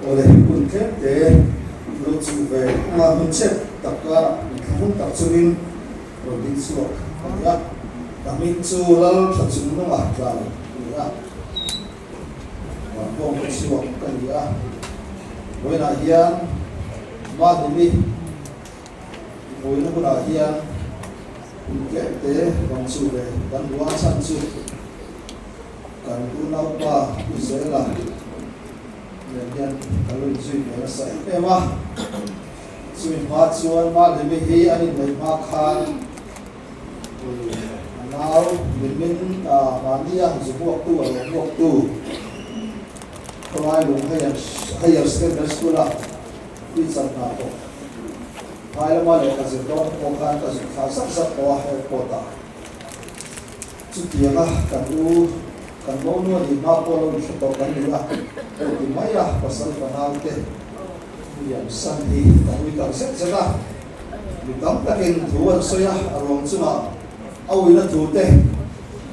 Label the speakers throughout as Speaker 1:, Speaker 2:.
Speaker 1: Awle, hun tlem te lo chuh ve anga hun chep tak karah min thlahung tak chungin rawn ding chhuak a ni a. Ka hming chu Lal Tha Chung Nunga tlau a ni a, Vankhawm ka chhuak ka ni a. Vawiinah hian Mahlimi vawiina hunah hian hun tlem te rawn chuh ve kan duh a, chhan chu Kan unaupa Pu Zela nen hian ka lo inzui ve nasa em em a, chumi hma chuan Mahlimi hi an inneih hma khan a nau Mimin mahnia zu hmuaktu a lo hmuaktu khawlai lung Higher Secondary School-a teacher hna thawk phai lama lehkha zir dawn pawh khan ka zuk thla zak zak tawh a airport-ah. Chutianga kan u, kan monu a nih hma pawh lo inhre tawh kan ni a, hei ti mai a, pasal fanaute liam san hi kan ui tak zet zet a. Mi tam takin thu an sawi a, a ruang chungah a uina thu te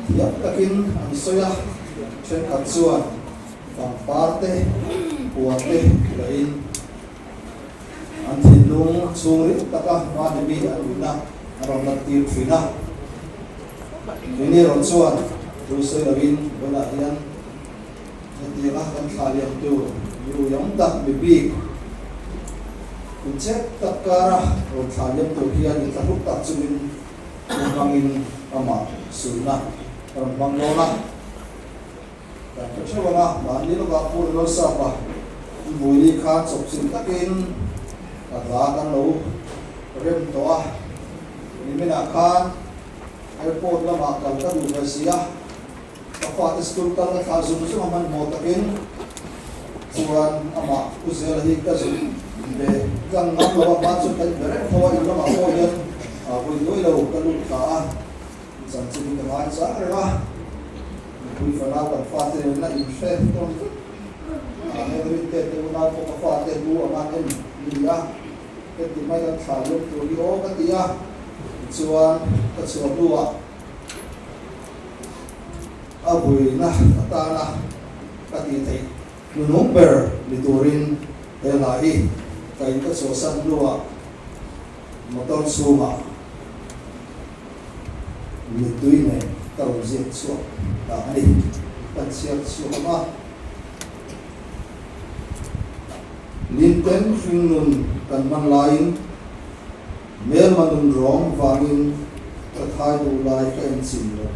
Speaker 1: thiam takin an sawi a, thenkhat chuan pangpar te, puan te lahin an thinlung chhung ril taka mahni mi an uina an rawn lantir thin a. Keini erawh chuan thu sawi loin vawiinah hian hetianga kan thlah liam tur mi uiawm tak, mi bik hun chep tak kara rawn thlah liam tur hian inthlahruk tak chungin hun hmangin amah sulna a rawn hmang dawn a. Kan hre theuh ang a, mahni lawkah Pu Rilawsapa i Buili khan chawpchilh takin ka hla kan lo rem tawh a, niminah khan airport lamah kal ka duh ve si a, ka fate school kal ka thlah zung zung a hmanhmawh takin chuan amah Pu Zela hi ka zuk ve tlang ngam lo a, hma chu ka inbe reng tho a, in lamah pawh hian vawi duai lo ka lut thla a. Chanchin hi ka ngai chang reng a, mipui fanau kan fate nen a inhre tawn vek a, Henry te te unau pawh ka fate hu anga en ni a, heti mai kan thlah liam tur hi aw ka ti a, tichuan ka chhuah hnuah a vuina atana ka tih theih hnuhnung ber ni turin he hla hi ka in ka chhuahsan hnuah motor chhungah Mittui nen ka rawn ziak chhuak ta a ni. Kan chhiar chhuak ang a. Linten hringnun kan hman laiin hmelma nun rawng vangin ka thai duh lai ka enchin lo.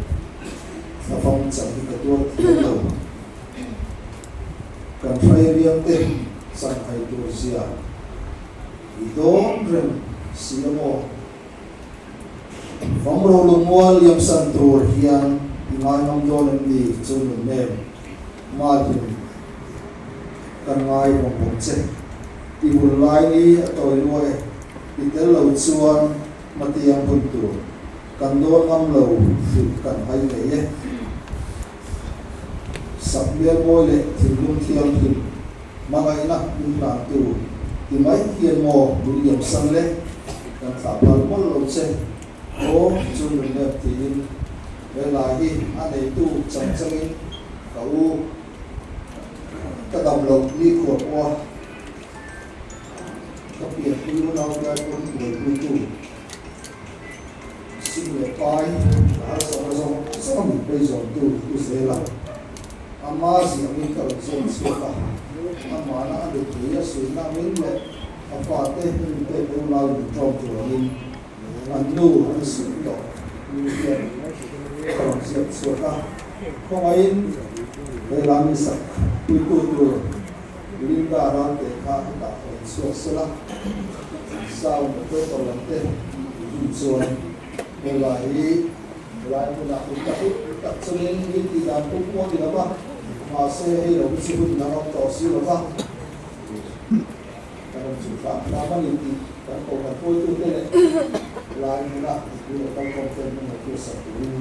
Speaker 1: Thlafam chan hi ka tuar thiam lo. Kan hrai riam te chan hai tur zia i dawn reng si a maw? Famro lungmual liamsan tur hian i ngaingam dawn em ni chu nun nem Malhim kan ngai vawng vawng che. I bul lai ni a tawi lua e, i tel lo chuan hmatiang hun tur kan dawn ngam lo hrilh kan hai ngei e. Sakhmel mawi leh thinlung thianghlim hmangaihna min hlantu ti mai hian maw min liamsan le, kan thlah phal mawlh lo che aw chu nun lep tiin he lai hi a neitu chang changin ka u ka dam loh nikhua pawha ka pianpui unau te ai pawhin buaipuitu Sum leh pai a harsatna zawng zawng a min pei zawmtu U Zela ama ziahmin ka rawn zawn chhuak a, amahna a nupui a suihna angin leh a fate min pek unau in ṭawm tur angin an nu an suih tawh min hian ka rawn ziak chhuak a, khawngaihin he la mi sak puitu tur Linda Ralte kha hetah rawn chhuak sela, sound operator lam te hun chuan helai hi helai hmunah hun tak tak chungin min tih dan pum pawh a ni lo va, mahse hei lo hi chu hun dang awm tawh si lo va, kan rawn chhuk hram hram a ni tih kan kohhran hruaitute leh helai hmuna mipui lo kalkhawm ten min lo hriatsak turin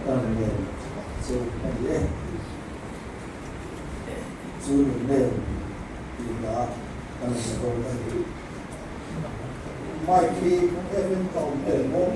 Speaker 1: kan rawn ngen che a ni e. Chu nun nen tih hla kan sa dawn a ni. Mic hi em in ka awm tel maw?